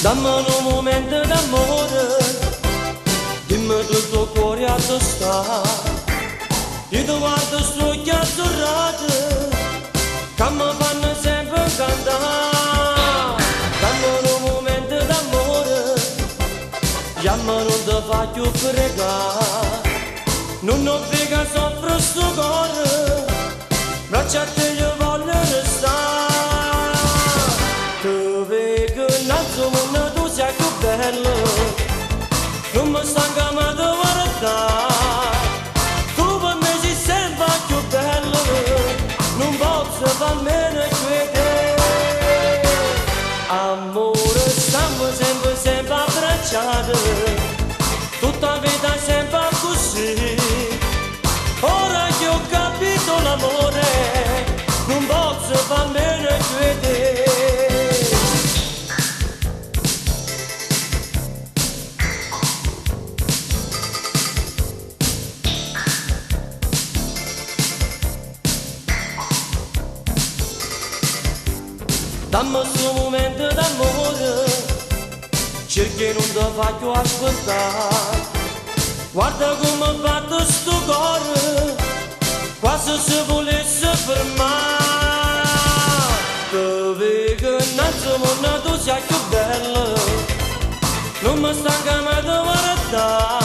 Dammi nu mumento d'ammore, dimmi tutto 'o cuore addò sta. Io te guardo st'uocchie azzurrate, ca me fanno sempre 'ncantà. Dammi nu mumento d'ammore, jammo nun te fa cchiù pregà. Nun 'o vi' ca soffre stu core, 'mbraccio a te io voglio restà. Te veco 'nnanze 'o munno tu si 'a cchiù bella, nun me stanco maje 'e te guardà. Tu pe' me si sempe 'a cchiù bella, nun pozzo fa a meno cchiù 'e te. Ammore, stammo sempe sempe abbracciate, tutta 'a vita sempe accussì. Ora che ho capito l'amore, nun pozzo fa a meno cchiù 'e te. Dammi stu mumento d'ammore, cerca 'e nun te fa cchiù aspettà. Guarda comme batte stu core, quase se vulesse fermà. Te veco 'nnanze 'o munno tu si 'a cchiù bella, nun me stanco maje 'e te guardà.